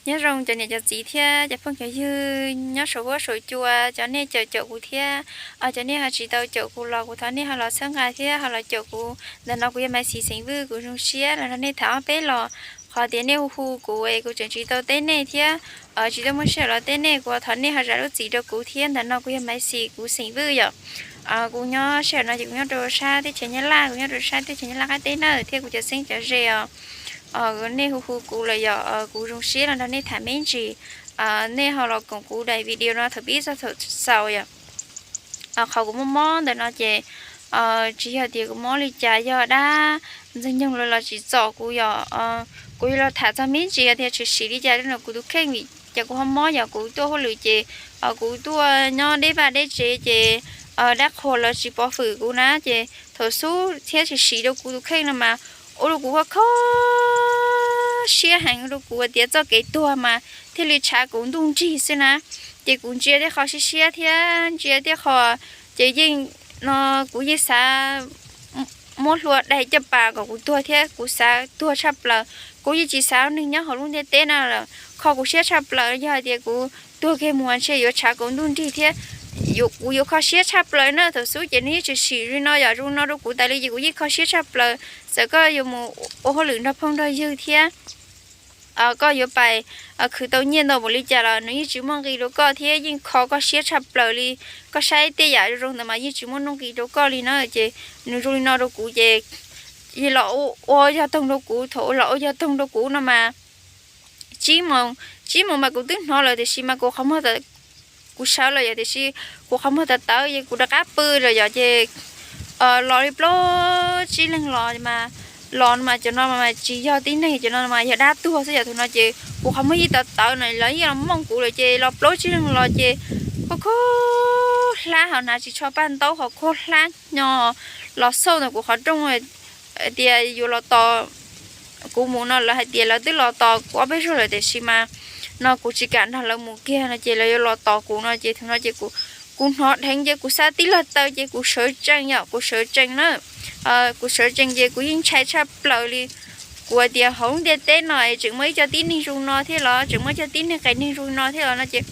Nyob zoo cov niam cov txiv thiab cov phooj cov ywg nyob saum huab saum cua, cov nej caum caum kuv thiab, cov nej ho tsis tau caum kuv los kuv thov nej ho los txhawb nqa thiab ho los caum kuv. Ntawm no kuv yog Maiv Xis xeem Vwj, kuv zoo siab los nrog nej tham ob peb los. Qhov tias nej hu hu kuv es kuv tseem tsis tau teb nej thiab tsis tau muaj sij hawm los teb nej, kuv thov nej ho zam lub txim rau kuv thiab. Ntawm no kuv yog Maiv Xis, kuv xeem Vwj yom. Kuv nyob sij hawm no ces kuv nyob rau sab teb chaws Nyab Laj, kuv nyob rau sab teb chaws Nyab Laj qab teb na, thiab kuv cov xeeb cov ze os, nej hu hu kuv los yog kuv zoo siab los nrog nej tham me ntsis. Nej ho los koom kuv daim video no thaum pib txog thaum xaus yom. Qhov kuv mob mob ntawm no ces tsis yog tias kuv mob li cas, yog dab ntxoog nyoog los los tsis txom kuv yom. Kuv yuav los tham txog me ntsis tias tshwm sim li cas rau kuv tus kheej, vim cas kuv ho mob yom. Kuv tuaj hauj lwm ces kuv tuaj nyob deb vaj deb tsev ces dab qhuas los tsis pov hwm kuv na, ces thaum xub thiab tshwm sim rau kuv tus kheej no mas ua rau kuv kho kho siab heev, ua rau kuv tias txoj kev tuag mas thiaj li tshav kuv ntuj nrig xwb na. Ces kuv ntsia tej qho siab siab thiab ntsia tej qho ces yeej, no kuv yeej xav muab hlua dai caj pas kom kuv tuag thiab kuv xav tuag tshaj plaws. Kuv yeej tsis xav neeg nyob hauv lub ntiaj teb no lawm, kho kuv siab tshaj plaws yog hais tias kuv tuag kiag mus ntshe yuav tshav kuv ntuj nrig thiab kuv yuav kho siab tshaj plaws na. Thaum xub ces nws yeej tshwm sim li no yom, zoo no rau kuv tas li ces kuv yeej kho siab tshaj plaws. Txawm koj yuav mus ua hauj lwm nrog phooj nrog ywg thiab koj yuav pais khwv tau nyiaj ntau npaum li cas los nws yeej tsis muaj nqis rau koj thiab yeej kho koj siab tshaj plaws li. Koj saib tej yam zoo zoo ntawd mas yeej tsis muaj nuj nqis rau koj li na. Ces nws zoo li no rau kuv ces los ua yog toog rau kuv, thaum los ua yog toog rau kuv no mas tsib moos, tsib moos mas kuv twb hnov lawm tiam sis mas kuv qhov muag, kuv sawv los yom, tiam sis kuv qhov muag tawv tawv ces kuv rov qab pw lawm yom. Ces los li plaub tsib leeg los mas, los no mas cov no mas tsis yog tib neeg, cov no mas yog dab tuag xwb yom. Thaum no ces kuv qhov muag yeej tawv tawv no lawv yeej los mooj kuv lawm ces los plaub tsib leeg los ces khuab khuab hlab ho hnav tsis tshua paj ntaub ho khuab hlab nyo los xauj ntawm kuv qhov rooj hais tias yuav los tos kuv mus no. Lawv hais tias lawv twb los tos kuv ob peb zaug lawm tiam sis mas no kuv tsis kam nrog lawv mus kiag no ces lawv yuav los tos kuv no ces thaum no ces kuv hnov dheev ces kuv xav tib log taw ces kuv sawv tsees yom, kuv sawv tsees na. Kuv sawv tsees ces kuv yeej ntshai tshaj plaws li. Kuv hais tias hauv lub ntiaj teb no es tseem muaj ib co tib neeg zoo no thiab los, tseem muaj ib co tib neeg qias neeg zoo no thiab los no ces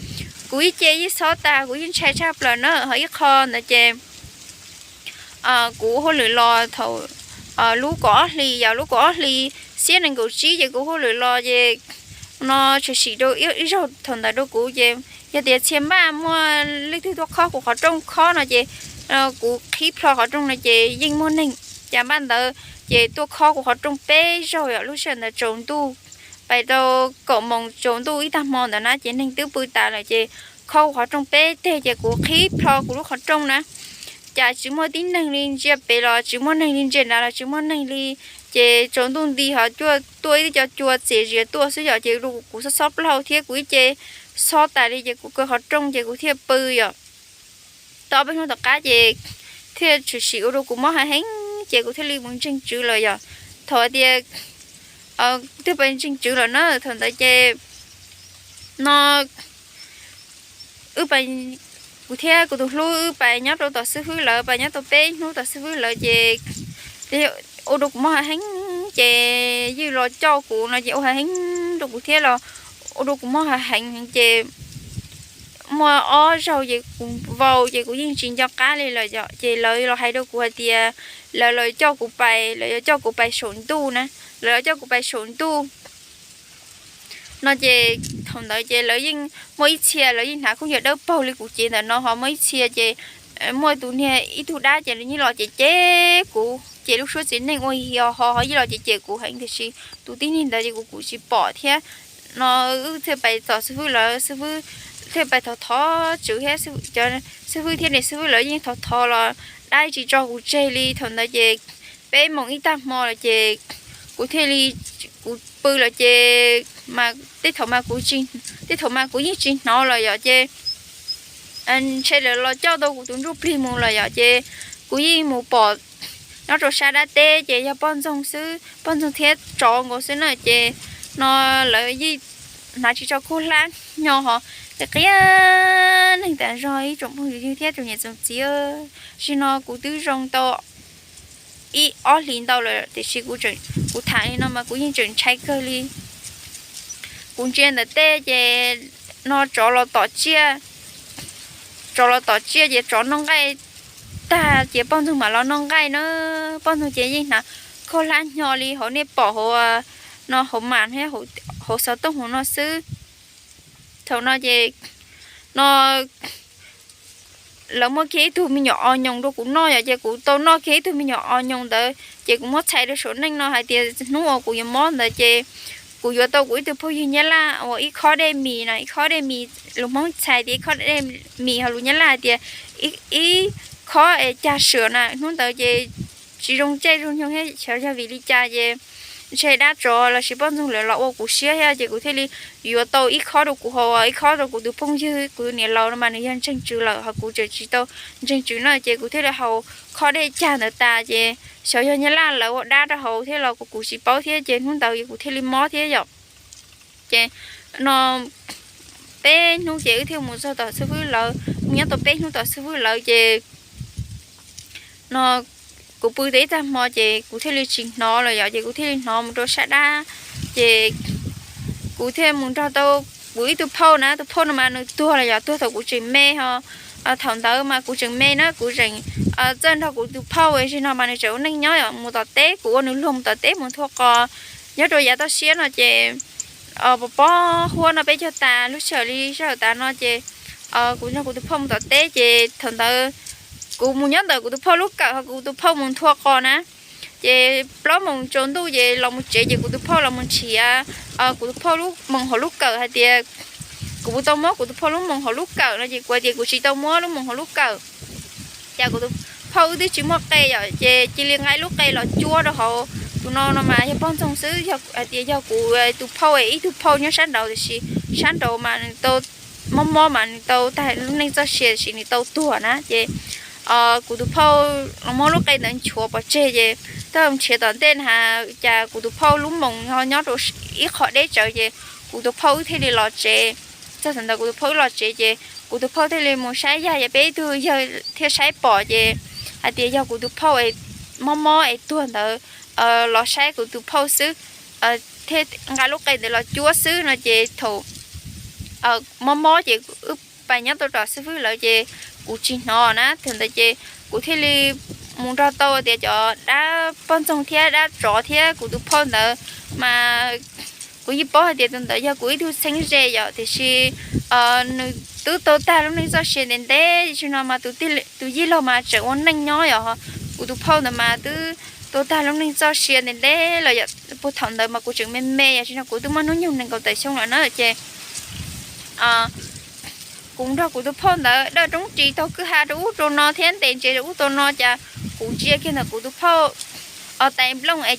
kuv ib ce yeej xob tas, kuv yeej ntshai tshaj plaws na. Ho ib qho ntawd ces kuv ua hauj lwm los thaum lub kaum ob hlis, yog lub kaum ob hlis xiab nees nkaum tsib ces kuv ua hauj lwm los ces no tshwm sim rau ib zaug thaum ntawd rau kuv ces yog tias txhia npaj muaj leej twg tuaj khob kuv qhov rooj khob no ces kuv qhib plho qhov rooj no ces yeej muaj neeg cas npaj ntawd ces tuaj khob kuv qhov rooj peb zaug yom. Lub sij hawm ntawd tsaus ntuj, pais rau kaum moos tsaus ntuj ib tag hmo ntawd na ces neeg twb pw tas lawm ces khob kuv qhov rooj peb teg ces kuv qhib plho kuv lub qhov rooj na. Cas tsis muaj tib neeg li, ntsia pem los tsis muaj neeg li, ntsia nrad los tsis muaj neeg li. Ces tsaus ntuj nti ho tuaj ib co cua txias zias tuaj xwb yom, ces ua rau kuv xob xob plaub hau thiab kuv ib ce xob tas li ces kuv kaw qhov rooj ces kuv thiaj pw yom. Tau ob peb hnub tom qab ces thiaj tshwm sim ua rau kuv mob heev heev ces kuv thiaj li mus ntseeg tswv lawm yom. Thaum hais tias twb pais ntseeg tswv lawm na, thaum ntawd ces no wb, kuv thiab kuv tus hlub wb pais nyob rau tom xib fwb lawv, pais nyob tau peb hnub tom xib fwb lawv ces ua rau kuv mob heev heev ces yeej los coj kuv no ces ua heev heev rau kuv thiab los ua rau kuv mob heev heev ces muaj ob zaug ces kuv vau ces kuv yeej tsis nco qab li lawm yom. Ces lawv los hais rau kuv hais tias lawv los coj kuv pais, lawv yuav coj kuv pais saum ntuj na, lawv los coj kuv pais saum ntuj no ces thaum ntawd ces lawv yeej muaj ib txhia lawv yeej hnav khaub ncaws dawb paug li kuv cev ntawm no, ho muaj ib txhia ces muaj tus niag ib tug dab ces nws yeej los cem cem kuv, ces lub suab txiv neej ua hi ho ho yeej los cem cem kuv heev tiam sis tus tib neeg ntawd ces kuv kuv tsis pom thiab. No wb thiaj pais tom xib fwb lawv, xib fwb thiaj pais thov thov tswv thiab, cov xib fwb thiab niam xib fwb lawv yeej thov thov los dab tsis tso kuv tseg li. Thaum ntawd ces peb moos ib tag hmo lawm ces kuv thiaj li, kuv pw lawm ces mas tej thaum mas kuv, tej thaum mas kuv yeej tsis hnov lawm yom ces ntshe lawv los coj tau kuv tus ntsuj plig mus lawm yom ces kuv yeej mus pom nyob rau sab dab teb ces yog poj ntxoog xwb, poj ntxoog thiab tsov nkaus xwb na ces no lawv yeej hnav tsis tso khuab hlab nyo ho qia qia neeg tas zog ib tsoom phooj ywg thiab tsoom niam tsoom txiv. Tam sim no kuv twb zoo tau ib ob hlis ntau lawm tiam sis kuv tham li no mas kuv yeej tseem ntshai kawg li. Kuv ntsia ntawm tej ces no tsov los tom tsiaj, tsov los tom tsiaj ces tsov noj nqaij tag ces poj ntxoog mam los noj nqaij na. Poj ntxoog ces yeej hnav khaub hlab hnyo li hauv nej pom hauv, no hauv mas thiab hauv xov tooj hauv no xwb. Thaum no ces no lawv muab kiag ib tug me nyuam os nyoos rau kuv noj yom, ces kuv tau noj kiag ib tug me nyuam os nyoos ntawd ces kuv muab txhais rau saum neej no hais tias hnub uas kuv yuav mob ntawd ces kuv yuav tau kuv ib tug phooj ywg Nyab Laj uas ib khob dej mis na, ib khob dej mis, lus Hmoob txhais tias ib khob dej mis, ho lus Nyab Laj hais tias ib khob es cag sưởi na. Hnub ntawd ces tsis zoo caij zoo nyoog thiab xyov yog vim li cas ces ntshe dab tsov lossis poj ntxoog lawv los ua kuv siab thiab ces kuv thiaj li yuav tau ib khob rau kuv haus, ib khob rau kuv tus phooj ywg, kuv tus niam laus no mas nws yog ntseeg tswv lawm ho kuv tseem tsis tau ntseeg tswv na, ces kuv thiaj li haus khob dej cag ntawd tas ces xyov yog Nyab Laj lawv ua dab rau hauv thiab los kuv tsis paub thiab ces hnub ntawd kuv thiaj li mob thiab yom. Ces no peb hnub ces wb thiaj mus txog tom xib fwb lawv, mus nyob tau peb hnub tom xib fwb lawv ces no kuv pw tau ib tag hmo ces kuv thiaj li tsis hnov lawm yom, ces kuv thiaj li hnov mus rau sab dab. Ces kuv thiaj mus nrog tau kuv ib tug phauj na, tus phauj no mas nws tuag lawm yom, tuag thaum kuv tseem me ho. Thaum ntawd mas kuv tseem me na, kuv tseem txawj nrog kuv tus phauj, zaum no mas nws tseem ua neej nyob yom, mus tom teb, kuv ua nws luag mus tom teb mus nthua qos nyob rau yav toj siab no ces pos pob huab no peb cog tas lub sij hawm li sij hawm tas no ces kuv nrog kuv tus phauj mus tom teb ces thaum ntawd kuv mus nyob ntawm kuv tus phauj lub kawm ho kuv tus phauj mus nthua qos na. Ces plaub moos tsaus ntuj ces los mus tsev ces kuv tus phauj los mus nrhiav kuv tus phauj lub moos hauv lub kawm hais tias kuv puas tau muab kuv tus phauj lub moos hauv lub kawm no ces kuv hais tias kuv tsis tau muab lub moos hauv lub kawm. Cas kuv tus phauj wb twb tsis muaj qe yom, ces cia li nqa ib lub qe los cuab rau hauv. Tus no no mas yog poj ntxoog xwb, hais tias yog kuv tus phauj ib tug phauj nyob sab nraud tiam sis sab nraud mas nws tau mob mob mas nws tau tag lub neej txoj sia tiam sis nws tau tuag na ces kuv tus phauj los muab lub qe ntawd nchuav pov tseg ces twb nrhiav tom ntej na cas kuv tus phauj lub moos ho nyob rau ib qho deb tsawv ces kuv tus phauj wb thiaj li los tsev. Txog thaum ntawd kuv tus phauj wb los tsev ces kuv tus phauj thiaj li mus saib yag, yog peb ib tug yawg thiaj saib pom ces hais tias yog kuv tus phauj es mob mob es tuag ntawd los saib kuv tus phauj xwb, thiaj nqa lub qe ntawd los cuab xwb no ces thaum mob mob ces wb pais nyob tau tom xib fwb lawv ces kuv tsis hnov na. Thaum ntawd ces kuv thiaj li mus nrog tau tias cov dab poj ntxoog thiab dab tsov thiab kuv tus phauj ntawd mas kuv yeej paub hais tias tus ntawd yog kuv ib tug txheeb ze yom, tiam sis nws twb tau tag lub neej txoj sia ntev ntev, tam sim no mas tus yij laug mas tseem ua neej nyob yom, kuv tus phauj ntawd mas twb tau tag lub neej txoj sia ntev ntev los yom, puag thaum ntawd mas kuv tseem me me yom, tam sim no kuv twb muaj hnub nyoog nees nkaum tawm xyoo lawm na ces kuv nrog kuv tus phauj ntawd dawj roob ris taug kwj ha rau ub rau no thiab ntes ntses rau ub rau no cas kuv ntsia kiag ntawm kuv tus phauj tais nplooj es